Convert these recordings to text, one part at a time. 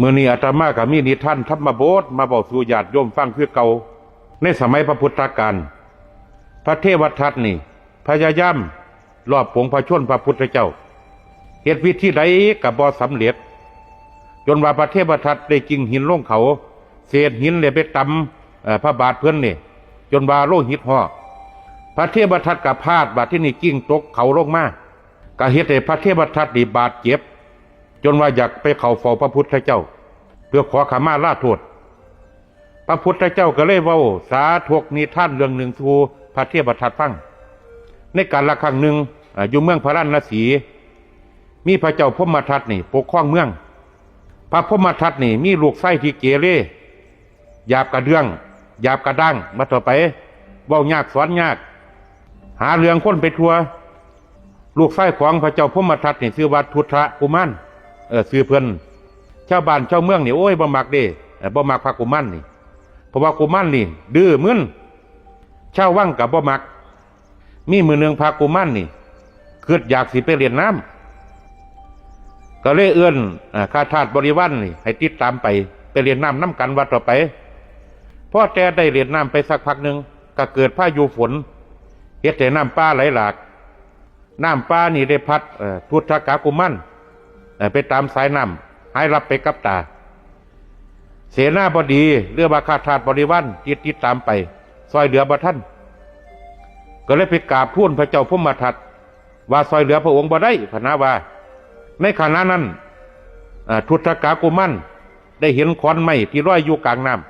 ມື້ນີ້ອາດຕະມາກໍມີນິທານທຳມະບົດມາເວົ້າສູ່ຍາດໂຍມຟັງຄືເກົ່າ. ໃນສະໄໝພະພຸດທະການ ພະເທວະທັດນີ້ພະຍາຍາມລອບປົງພະຊົນພະພຸດທະເຈົ້າ ເຮັດວິທີໃດກໍບໍ່ສຳເລັດ ຈົນວ່າພະເທວະທັດໄດ້ກິ້ງຫີນລົງເຂົາ, ເສດຫີນແລ້ວໄປຕຳ ເອີ ພະບາດເພິ່ນນີ້ ຈົນວ່າໂລຫິດຫໍ່. ພະເທວະທັດກໍພາດ ບາດທີນີ້ກິ້ງຕົກເຂົາລົງມາ ກໍເຮັດໃຫ້ພະເທວະທັດນີ້ບາດເຈັບ ຈົນວ່າຢາກໄປເຂົ້າເຝົ້າພະພຸດທະເຈົ້າ ເພື່ອຂໍຂະມາລາໂທດ. ພະພຸດທະເຈົ້າກໍເລີຍເວົ້າສາທົກນິທານເລື່ອງໜຶ່ງສູ່ພະເທວະທັດຟັງ. ໃນການລະຄັ້ງໜຶ່ງ ອາ ຢູ່ເມືອງພາລານະສີ ມີພະເຈົ້າພົມມະທັດນີ້ປົກຄອງເມືອງ. ພະພົມມະທັດນີ້ມີລູກຊາຍທີ່ເກເລ ຢາບກະເດືອງ ຢາບກະດ້າງ ວ່າຕໍ່ໄປ ເວົ້າຍາກສອນຍາກ ຫາເລື່ອງຄົນໄປທົ່ວ. ລູກຊາຍຂອງພະເຈົ້າພົມມະທັດນີ້ຊື່ວ່າທຸດທະກຸມານ ເອີ ຊື່ເພິ່ນ. ຊາວບ້ານຊາວເມືອງນີ້ ໂອ້ຍ ບໍ່ມັກເດ້ ເອີ ບໍ່ມັກພະກຸມານນີ້ ເພາະວ່າກຸມານນີ້ດື້ມຶນ ຊາວວັງກໍບໍ່ມັກ. ມີມື້ໜຶ່ງພະກຸມານນີ້ຄິດຢາກຊິໄປຫຼິ້ນນ້ຳ ກໍເລີຍເອີ້ນ ອາ ຂ້າທາດບໍລິວານນີ້ໃຫ້ຕິດຕາມໄປ ໄປຫຼິ້ນນ້ຳນຳກັນວ່າຕໍ່ໄປ. ພໍແຕ່ໄດ້ຫຼິ້ນນ້ຳໄປສັກພັກໜຶ່ງ ກໍເກີດພາຍຸຝົນ ເຮັດໃຫ້ນ້ຳປ່າໄຫຼຫຼາກ. ນ້ຳປ່ານີ້ໄດ້ພັດ ເອີ ທຸດທະກະກຸມານ ເອີ ໄປຕາມສາຍນ້ຳ ຫາຍລັບໄປກັບຕາ. ເສນາບໍດີ ຫຼືວ່າຂ້າທາດບໍລິວານທີ່ຕິດຕາມໄປ ຊ່ອຍເຫຼືອບໍ່ທັນ ກໍເລີຍໄປກາບທູນພະເຈົ້າພົມມະທັດ ວ່າຊ່ອຍເຫຼືອພະອົງບໍ່ໄດ້ ພະນາວ່າ. ໃນຂະນະນັ້ນ ອາ ທຸດທະກະກຸມານໄດ້ເຫັນຂອນໄມ້ທີ່ລອຍຢູ່ກາງນ້ຳ.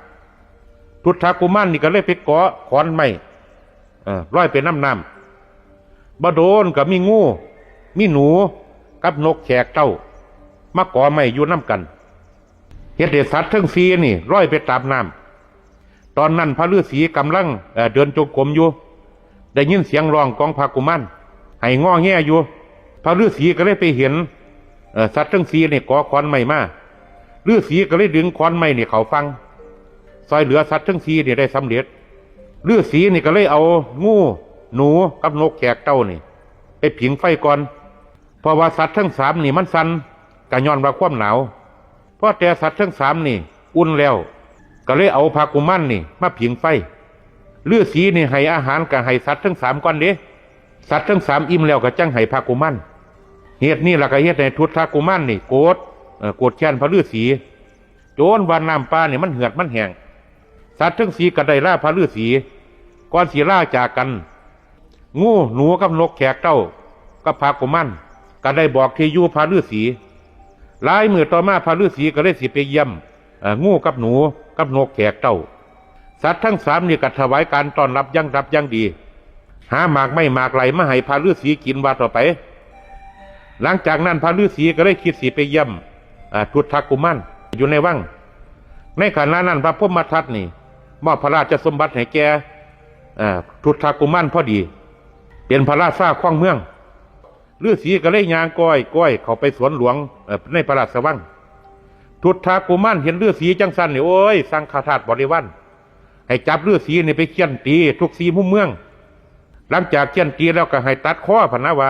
ທຸດທະກຸມານນີ້ກໍເລີຍໄປເກາະຂອນໄມ້ ເອີ ລອຍໄປນຳນ້ຳ. ບໍ່ໂດນກໍມີງູ ມີໜູ ກັບນົກແຂກເຕົ້າ ມາເກາະໄມ້ຢູ່ນຳກັນ ເຮັດໃຫ້ສັດທັງສີ່ນີ້ລອຍໄປຕາມນ້ຳ. ຕອນນັ້ນພະລືສີກຳລັງ ເອີ ເດີນຈົງກົມຢູ່ ໄດ້ຍິນສຽງຮ້ອງຂອງພະກຸມານ ໄຫ້ງໍແງຢູ່. ພະລືສີກໍເລີຍໄປເຫັນ ເອີ ສັດທັງສີ່ນີ້ເກາະຂອນໄມ້ມາ. ລືສີກໍເລີຍດຶງຂອນໄມ້ນີ້ເຂົ້າຝັ່ງ ຊ່ອຍເຫຼືອສັດທັງສີ່ນີ້ໄດ້ສຳເລັດ. ລືສີນີ້ກໍເລີຍເອົາງູ ໜູ ກັບນົກແຂກເຕົ້ານີ້ໄປຜິງໄຟກ່ອນ ເພາະວ່າສັດທັງສາມນີ້ມັນສັ່ນ ກໍຍ້ອນວ່າຄວາມໜາວ. ພໍແຕ່ສັດທັງສາມນີ້ອຸ່ນແລ້ວ ກໍເລີຍເອົາພະກຸມານນີ້ມາຜິງໄຟ. ລືສີນີ້ໃຫ້ອາຫານກໍໃຫ້ສັດທັງສາມກ່ອນເດ້ ສັດທັງສາມອີ່ມແລ້ວກໍຈັ່ງໃຫ້ພະກຸມານ. ເຫດນີ້ລະກໍເຮັດໃຫ້ທຸດທະກຸມານນີ້ໂກດ ເອີ ໂກດແຄ້ນພະລືສີ ຈົນວ່ານ້ຳປ່ານີ້ມັນເຫືອດມັນແຫ້ງ. ສັດທັງສີ່ກໍໄດ້ລາພະລືສີ ກ່ອນຊິລາຈາກກັນ ງູ ໜູ ກັບນົກແຂກເຕົ້າ ກັບພະກຸມານ ກໍໄດ້ບອກທີ່ຢູ່ພະລືສີ. ຫຼາຍມື້ຕໍ່ມາພະລືສີກໍເລີຍຊິໄປຢ້ຽມ ເອີ ງູກັບໜູກັບນົກແຂກເຕົ້າ. ສັດທັງສາມນີ້ກໍຖວາຍການຕ້ອນຮັບຢ່າງດິບຢ່າງດີ ຫາໝາກໄມ້ໝາກໄລ່ມາໃຫ້ພະລືສີກິນວ່າຕໍ່ໄປ. ຫຼັງຈາກນັ້ນພະລືສີກໍເລີຍຄິດຊິໄປຢ້ຽມ ເອີ ທຸດທະກຸມານຢູ່ໃນວັງ. ໃນຂະນະນັ້ນພະພົມມະທັດນີ້ມອບພະລາຊະສົມບັດໃຫ້ແກ່ ເອີ ທຸດທະກຸມານພໍດີ ເປັນພະລາຊາຄອງເມືອງ. ລືສີກໍເລີຍຍ່າງກ້ອຍໆເຂົ້າໄປສວນຫຼວງ ເອີ ໃນພະລາຊະວັງ. ທຸດທະກຸມານເຫັນລືສີຈັ່ງຊັ້ນນີ້ ໂອ້ຍ ສັ່ງຂ້າທາດບໍລິວານໃຫ້ຈັບລືສີນີ້ໄປຄຽນຕີທຸກສີ່ມຸມເມືອງ. ຫຼັງຈາກຄຽນຕີແລ້ວກໍໃຫ້ຕັດຄໍ ພະນາວ່າ.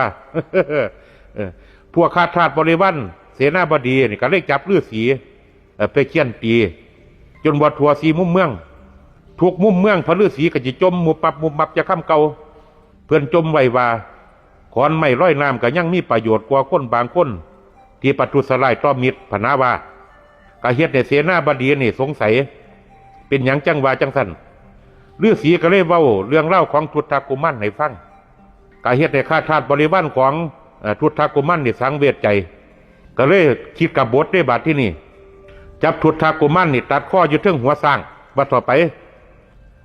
ເອີ ພວກຂ້າທາດບໍລິວານ ເສນາບໍດີນີ້ກໍເລີຍຈັບລືສີ ເອີ ໄປຄຽນຕີ ຈົນວ່າທົ່ວສີ່ມຸມເມືອງ. ທຸກມຸມເມືອງພະລືສີກໍຊິຈົ່ມມຸບປັບມຸບມັບຈາກຄຳເກົ່າ. ເພິ່ນຈົ່ມໄວ້ວ່າ ຂອນໄມ້ລອຍນ້ຳກໍຍັງມີປະໂຫຍດກວ່າຄົນບາງຄົນທີ່ປະທຸດສະຮ້າຍຕໍ່ມິດ ພະນາວ່າ. ກໍເຮັດໃຫ້ເສນາບໍດີນີ້ສົງໄສ ເປັນຫຍັງຈັ່ງວ່າຈັ່ງຊັ້ນ? ລືສີກໍເລີຍເວົ້າເລື່ອງລາວຂອງທຸດທະກຸມານໃຫ້ຟັງ. ກໍເຮັດໃຫ້ຂ້າທາດບໍລິວານຂອງ ເອີ ທຸດທະກຸມານນີ້ສັງເວດໃຈ ກໍເລີຍຄິດກະບົດເດ້ບາດທີນີ້ ຈັບທຸດທະກຸມານນີ້ຕັດຄໍຢູ່ເທິງຫົວຊ້າງວ່າຕໍ່ໄປ.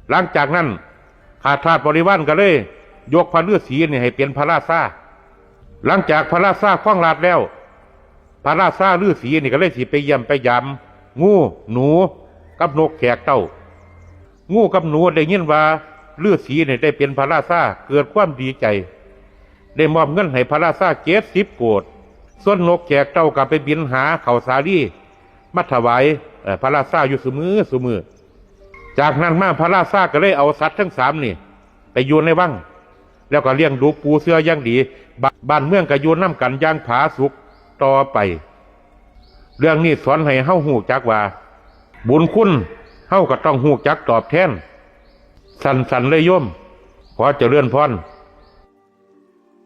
ຫຼັງຈາກນັ້ນ ຂ້າທາດບໍລິວານກໍເລີຍຍົກພະລືສີນີ້ໃຫ້ເປັນພະລາຊາ. ຫຼັງຈາກພະລາຊາຄອງລາດແລ້ວ ພະລາຊາລືສີນີ້ກໍເລີຍຊິໄປຢ້ຽມໄປຢາມງູ ໜູ ກັບນົກແຂກເຕົ້າ. ງູກັບໜູໄດ້ຍິນວ່າລືສີນີ້ໄດ້ເປັນພະລາຊາ ເກີດຄວາມດີໃຈ ໄດ້ມອບເງິນໃຫ້ພະລາຊາເຈັດສິບໂກດ. ສ່ວນນົກແຂກເຕົ້າກໍໄປບິນຫາເຂົ້າສາລີມາຖວາຍ ເອີ ພະລາຊາຢູ່ຊຸມື້ ຊຸມື້. ຈາກນັ້ນມາພະລາຊາກໍເລີຍເອົາສັດທັງສາມນີ້ໄປຢູ່ໃນວັງ ແລ້ວກໍລ້ຽງດູປູເຊື່ອຢ່າງດີ. ບ້ານ ບ້ານເມືອງກໍຢູ່ນຳກັນຢ່າງຜາສຸກຕໍ່ໄປ. ເລື່ອງນີ້ສອນໃຫ້ເຮົາຮູ້ຈັກວ່າ ບຸນຄຸນເຮົາກໍຕ້ອງຮູ້ຈັກຕອບແທນ. ສັ້ນໆເລີຍໂຍມ. ຂໍຈະເລີນພອນ.